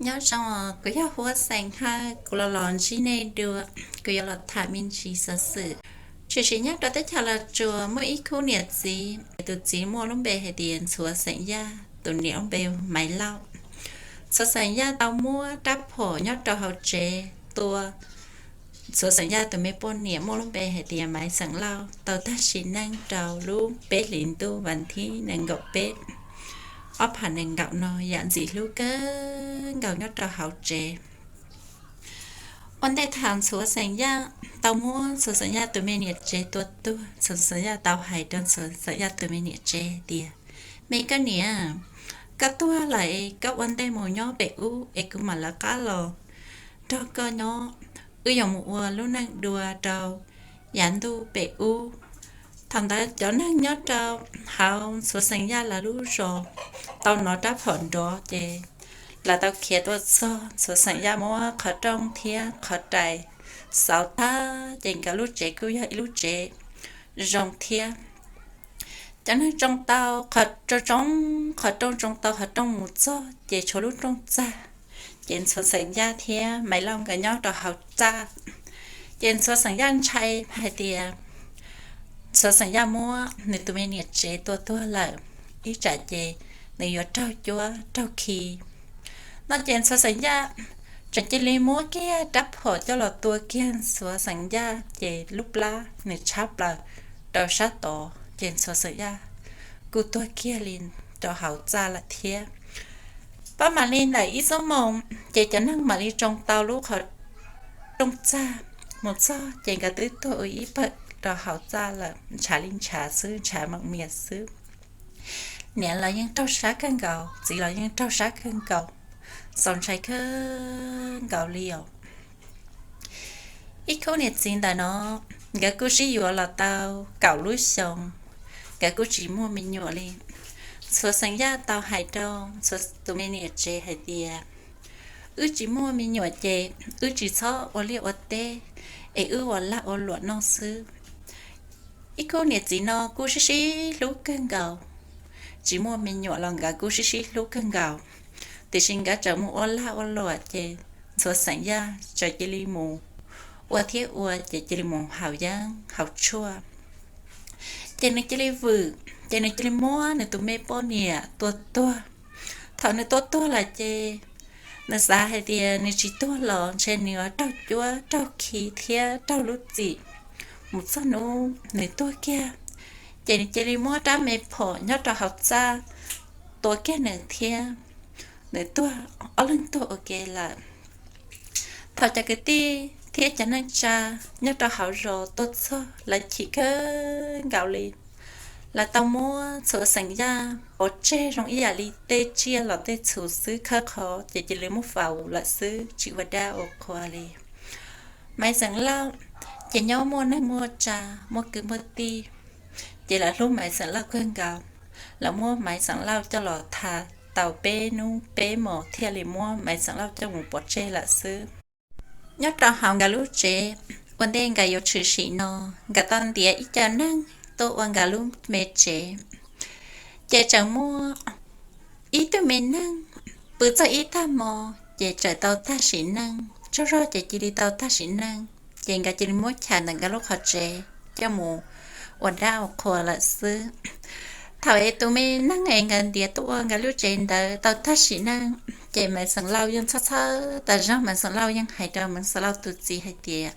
Nyob zoo, kuv yog Huab Xeem Hawj, kuv los los ntsib nej dua. Kuv yuav los tham me ntsis xov xwm. Tshwm sim nyob rau teb chaws Los Tsuas muaj ib khub niam txiv, tus txiv muaj lub npe hais tias Ntxhuav Xeem Yaj, tus niam lub npe Maiv Lauj. Ntxhuav Xeem Yaj tau muab rab phom nyob rau hauv tsev tua Ntxhuav Xeem Yaj tus me poj niam muaj lub npe hais tias Maiv Xeem Lauj tau tag sim neej rau lub peb hlis ntuj vas thib nees nkaum peb, ob phav nees nkaum no yam ntxim hlub kawg nkaus nyob rau hauv tsev. Ua ntej thaum Ntxhuav Xeem Yaj tau muab Ntxhuav Xeem Yaj tus me niam tsev tua tuag, Ntxhuav Xeem Yaj tau hais rau Ntxhuav Xeem Yaj tus me niam tsev tias, Me koj niam, koj tuag lawm es koj ua ntej mus nyob pem ub es kuv mam lawv qab los nrog koj nyob. Wb yuav mus ua lub neej dua rau yav ntuj pem ub. Thaum ntawd cov neeg nyob rau hauv Ntxhuav Xeem Yaj lawv lub zos tau hnov rab phom nrov ces lawv tau khiav tuaj txog, Ntxhuav Xeem Yaj muab qhov rooj thiab qhov rais xauv tag ces nkawd lub tsev kuj yog ib lub tsev zoo thiab. Cov neeg tsoo tau, tsoo, qhov rooj tsoo tau qhov rooj mus txog ces tshuav lub rooj txag, ces Ntxhuav Xeem Yaj thiab Maiv Lauj nkawd nyob rau hauv txaj. Ces Ntxhuav Xeem Yaj ntshai hais tias Ntxhuav Xeem Yaj muab nws tus me niam tsev tua tuag lawm, ib tsam ces nws yuav raug cuab raug khi no ces Ntxhuav Xeem Yaj tseem cia li muab kiag rab phom coj los tua kiag Ntxhuav Xeem Yaj ces lub plab nws tshab plaws rau sab tod ces Ntxhuav Xeem Yaj kuj tuag kiag li rau hauv txaj lawm thiab. Pab mam li ntawm ib xuab moos ces cov neeg mam li tsoo tau lub qhov rooj txag mus txog ces nkawd twb tuag ua ib pawg rau hauv txaj lawm, ntshav li ntshav xwb, ntshav meem mias xwb. Niam los yeej raug sab kawg nkaus, txiv los yeej raug sab kawg nkaus, txaus ntshai kawg nkaus li os. Ib khub niam txiv ntawm no nkawd kuj sib yuav los tau kaum lub xyoo, nkawd kuj tsis muaj me nyuam li. Ntxhuav Xeem Yaj tau hais rau Ntxhuav tus me niam tsev hais tias, Wb tsis muaj me nyuam ces wb tsis txhob ua liaj ua teb es wb ua lag ua luam noj xwb. Ib khub niam txiv no kuj sib sib hlub kawg nkaus, tsis muaj me nyuam los nkawd kuj sib sib hlub kawg nkaus, tiam sis nkawd tseem mus ua lag ua luam ces Ntxhuav Xeem Yaj tseem cia li mus ua thiab ua ces cia li mus haus yeeb haus tshuaj. Ces nws cia li vwm, ces nws cia li muab nws tus me poj niam tua tuag. Thaum nws tua tuag lawm ces nws xav hais tias nws tsis tuag los ntshe nws yuav raug cuab raug khi thiab raug lub txim mus txog hnub nws tuag kiag. Ces nws cia li muab rab me phom nyob rau hauv txaj tua kiag nws thiab, nws tuag, ob leeg tuag ua ke lawm. Thaum cov kwv tij thiab cov neej tsa nyob rau hauv zos tuaj txog lawv chim kawg nkaus li. Lawv tau muab Ntxhuav Xeem Yaj pov tseg zoo ib yam li tej tsiaj los tej txhu xwb, khawb qhov ces cia li muab faus lawm xwb, tsis ua dab ua qhua li. Maiv Xeem Lauj ces nyob muaj neeg muaj tsa, muaj kwv muaj tij, ces lawv hlub Maiv Xeem Lauj kawg nkaus. Lawv muab Maiv Xeem Lauj coj los tham tau peb hnub peb hmos thiaj li muab Maiv Xeem Lauj coj mus pov tseg lawm xwb. Nyob rau hauv nkawd lub tsev, ua ntej nkawd yuav tshwm sim no, nkawd tau ntiav ib co neeg tuaj ua nkawd lub me tsev. Ces tseem muaj ib tug me neeg pw txog ib tag hmo, ces txawm tau tag sim neej, tsaug zog ces cia li tau tag sim neej, ces nkawd cia li muab chaws ntawm nkawd lub qhov tsev coj mus ua dab ua qhua lawm xwb. Thaum es tus me neeg es nkawd ntiav tuaj ua nkawd lub tsev ntawd tau tag sim neej, ces Maiv Xeem Lauj yeej txhawj txhawj tas zog. Maiv Xeem Lauj yeej hais rau Maiv Xeem Lauj tus txiv hais tias,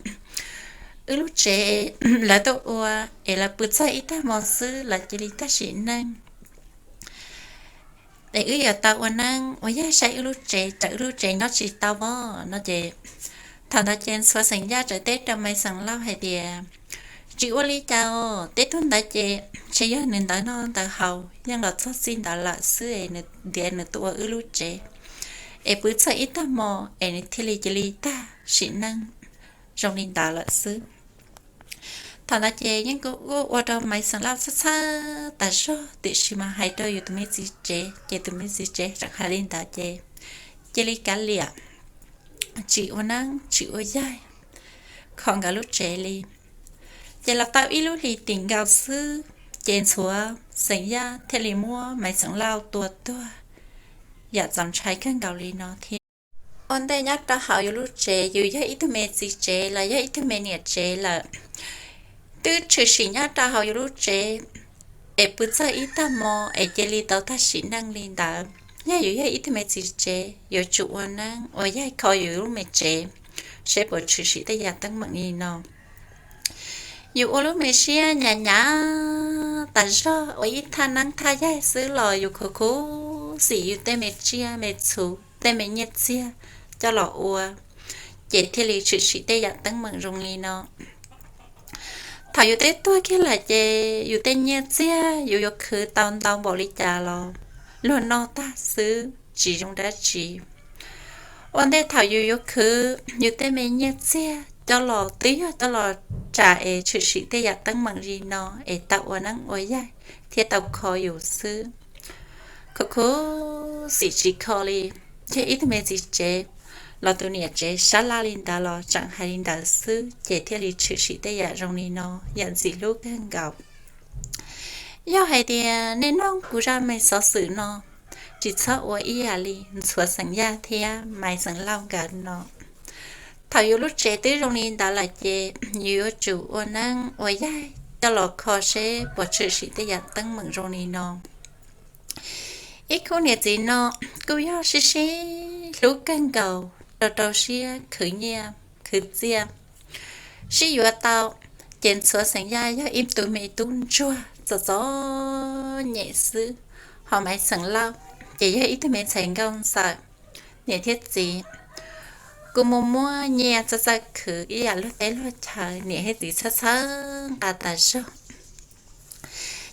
Wb lub tsev lawv tuaj ua es lawv pw txog ib tag hmo xwb lawv cia li tag sim neej, es wb yuav tau ua neeb ua yaig saib wb lub tsev, tsam wb lub tsev nyob tsis tau os no ces, thaum ntawd ces Ntxhuav Xeem Yaj txawm teb rau Maiv Xeem Lauj hais tias, Tsis ua li cas os, tej tug ntawd ces ntshe yog nws ntawd noj ntawd haus yeej los txog txij ntawd lawm xwb es nws ntiav nws tuaj ua wb lub tsev, es pw txog ib tag hmo es nws thiaj li cia li tag sim neej zoo li ntawd lawm xwb. Thaum ntawd ces yeej kuj ua rau Maiv Xeem Lauj txhawj txhawj tas zog, tiam sis mas hais rau yus tus me txiv tsev ces tus me txiv tsev tseem hais li ntawd ces cia li kav liam, tsis ua neeb tsis ua yaig kho nkawd lub tsev li. Ces los tau ib lub hlis tim nkaus xwb, ces Ntxhuav Xeem Yaj thiaj li muab Maiv Xeem Lauj tua tuag yam txaus ntshai kawg nkaus li no thiab. Ua ntej nyob rau hauv yus lub tsev, yus yog ib tug me txiv tsev los yog ib tug me niam tsev lawm, twb tshwm sim nyob rau hauv yus lub tsev es pw txog ib tag hmo es cia li tau tag sim neej li ntawd. Yog yus yog ib tug me txiv tsev, yuav tsum ua neeb ua yaig kho yus lub me tsev seb puas tshwm sim tej yam teeb meem li no. Yus ua lub me siab nyav nyav tas zog ua ib thaj neeb thaj yaig xwb los yus khuv khuv xim yus tej me tsiaj me txhu, tej me nyiaj txiag coj los ua, ces thiaj li tshwm sim tej yam teeb meem zoo li no. Thaum yus twb tuag kiag lawm ces yus tej nyiaj txiag yus yuav khwv tau ntau npaum li cas los luag noj tag xwb tsis zoo dab tsi. Ua ntej thaum yus yuav khwv yus tej me nyiaj txiag coj los twb yog coj los tsa es tshwm sim tej yam teeb meem li no es tau ua neeb ua yaig thiab tau kho yus xwb. Khuv khuv xim tsis kho li, yog ib tug me txiv tsev los tus niam tsev sab laj li ntawd los tseem hais li ntawd xwb ces thiaj li tshwm sim tej yam zoo li no, yam ntxim hlub kawg nkaus. Yog hais tias nej nug kuv zaj me xov xwm no, tsis txhob ua ib yam li Ntxhuav xeem Yaj thiab Maiv xeem Lauj nkawd no. Thaum yus lub tsev twb zoo li ntawd lawm ces yus yuav tsum ua neeb ua yaig coj los kho seb puas tshwm sim tej yam teeb meem zoo li no. Ib khub niam txiv no kuj yog sib sib hlub kawg nkaus, rau rau siab khwv nyiaj khwv txiaj, sib yuav tau. Ces Ntxhuav xeem Yaj yog ib tug me tub ntsuag txom txom nyem xwb, ho Maiv xeem Lauj ces yog ib tug me ntxhais nkauj ntxawm. Niam thiab txiv kuj muaj muaj nyiaj txawj txawj khwv ib yam luag teb luag chaw, niam thiab txiv txhawb txhawb nqa tas zog.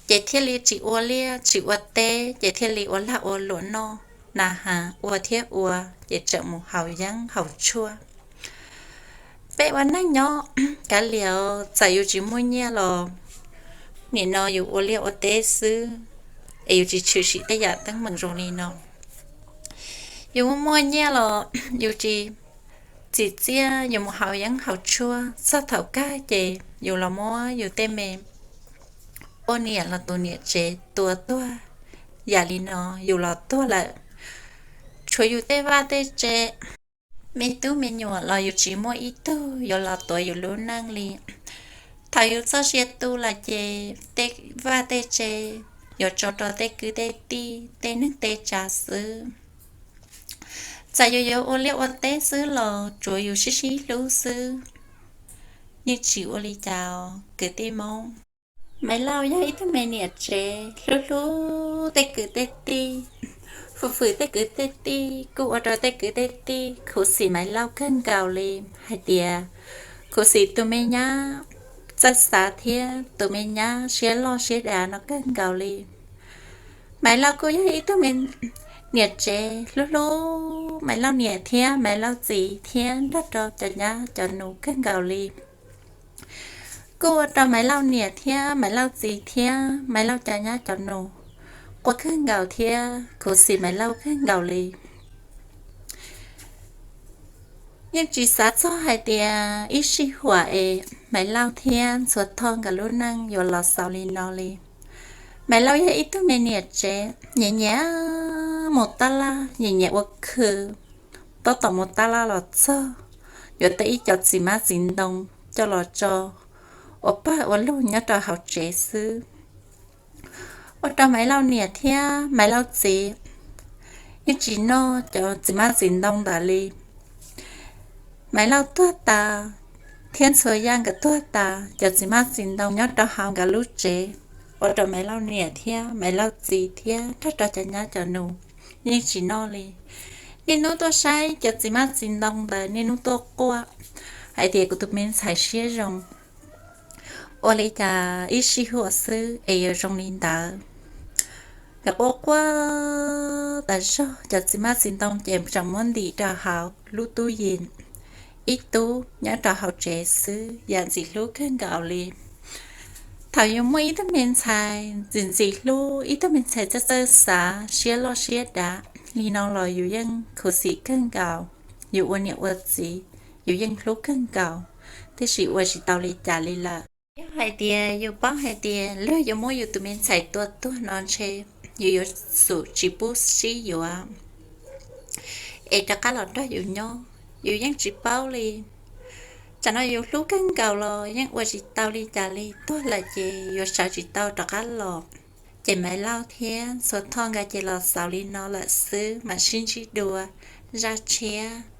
Ces thiaj li tsis ua liaj tsis ua teb, ces thiaj li ua lag ua luam noj, na has ua thiab ua, ces tseem mus haus yeeb haus tshuaj. Peb ua neej nyob kav liam, txawm yus tsis muaj nyiaj los nim no yus ua liaj ua teb xwb es yus tsis tshwm sim tej yam teeb meem zoo li no. Yus muaj muaj nyiaj los yus tsis txim txiaj, yus mus haus yeeb haus tshuaj, txog thaum kawg ces yus los muab yus tej me poj niam los tus niam tsev tua tuag. Yam li no yus los tuag lawm, tshuav yus tej vaj tej tse, me tub me nyuam los yus tsis muaj ib tug yuav los tuav yus lub neej li. Thaum yus txoj sia tu lawm ces tej vaj tej tse yuav tso rau tej kwv tej tij tej neeg tej tsav xwb. Txawm yus yuav ua liaj ua teb xwb los tsuav yus sib sib hlub xwb, yeej tsis ua li cas kwv tij Hmoob. Maiv Lauj yog ib tug me niam tsev hlub hlub tej kwv tej tij, fwm fwm tej kwv tej tij, kuj ua rau tej kwv tej tij khuv xim Maiv Lauj kawg nkaus li, hais tias khuv xim tus me nyab txawj xav thiab tus me nyab siab loj siab dav no kawg nkaus li. Maiv Lauj kuj yog ib tug me niam tsev hlub hlub Maiv Lauj niam thiab Maiv Lauj txiv thiab nrog rau cov nyab cov nus kawg nkaus li. Kuj ua rau Maiv Lauj niam thiab Maiv Lauj txiv thiab Maiv Lauj cov nyab cov nus quaj kawg nkaus thiab khuv xim Maiv Lauj kawg nkaus li. Yeej tsis xav txog hais tias ib sij huam es Maiv Lauj thiab Ntxhuav Thoj nkawd lub neej yuav los xaus li no li. Maiv Lauj yog ib tug me niam tsev nyiam nyiam mus tab laj, nyiam nyiam ua khw, tab tom mus tab laj los txog, yuav tau ib co txiv hmab txiv ntoo coj los tso ua pawg ua lug nyob rau hauv tsev xwb. Ua rau Maiv Lauj niam thiab Maiv Lauj txiv yeej tsis noj cov txiv hmab txiv ntoo ntawd li. Maiv Lauj tuag tas thiab Ntxhuav Yaj nkawd tuag tas, cov txiv hmab txiv ntoo nyob rau hauv nkawd lub tsev, ua rau Maiv Lauj niam thiab Maiv Lauj txiv thiab nrog rau cov nyab cov nus yeej tsis noj li. Niaj hnub tuaj saib cov txiv hmab txiv ntoo ntawd, niaj hnub tuaj quaj hais tias kuv tus me ntxhais siab zoo. Ua li cas ib sij huam xwb es yuav zoo li ntawd? Nkawd quaj quaj tas zog, cov txiv hmab txiv ntoo ces tseem muab ntim rau hauv lub tub yees, ib tub nyob rau hauv tsev xwb, yam ntxim hlub kawg nkaus li. Thaum yus muaj ib tug me ntxhais ntxim ntxim hlub, ib tug me ntxhais txawj txawj xav, siab loj siab dav li no los yus yeej khuv xim kawg nkaus. Yus ua niam ua txiv, yus yeej hlub kawg nkaus, tiam sis ua tsis tau li cas li lawm. Yog hais tias yus paub hais tias luag yuav muab yus tus me ntxhais tua tuag no ntshe yus yuav xum tsis pub sib yuav. es rov qab los nrog yus nyob, yus yeej tsis paub li. Tsam no yus hlub kawg nkaus los yeej ua tsis tau li cas li, tuag lawm ces yuav sawv tsis tau rov qab los. Ces Maiv Lauj thiab Ntxhuav Thoj nkawd ces los xaus li no lawm xwb, mam sib ntsib dua zaj tshiab.